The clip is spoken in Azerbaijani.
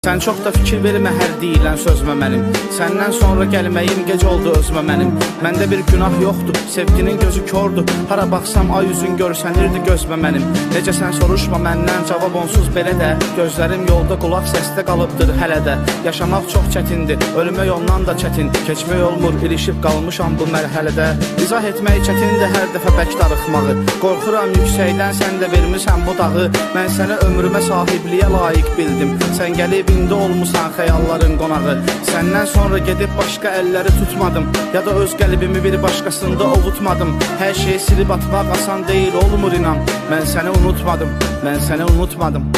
Sən çox da fikir vermə hər deyilən sözmə mənim. Səndən sonra gəlməyim gec oldu özümə mənim. Məndə bir günah yoxdur, sevginin gözü kordur. Hara baxsam ay üzün görsənirdi gözmə mənim. Necə sən soruşma məndən, cavab onsuz belə də. Gözlərim yolda, qulaq səsdə qalıbdır hələ də. Yaşamaq çox çətindir, ölmək ondan da çətin. Keçmək olmur, ilişib qalmışam bu mərhələdə. İzah etmək çətindir hər dəfə bək darıxmağı. Qorxuram yüksəkdən, sən də vermisən bu dağı. Mən səni ömrümə sahibliyə layiq bildim. Sən gəlib indi olmusan xəyalların qonağı. Səndən sonra gedib başqa əlləri tutmadım. Ya da öz qəlbimi bir başqasında ovutmadım. Hər şeyi silib atmaq asan deyil, olmur inan. Mən səni unutmadım, mən səni unutmadım.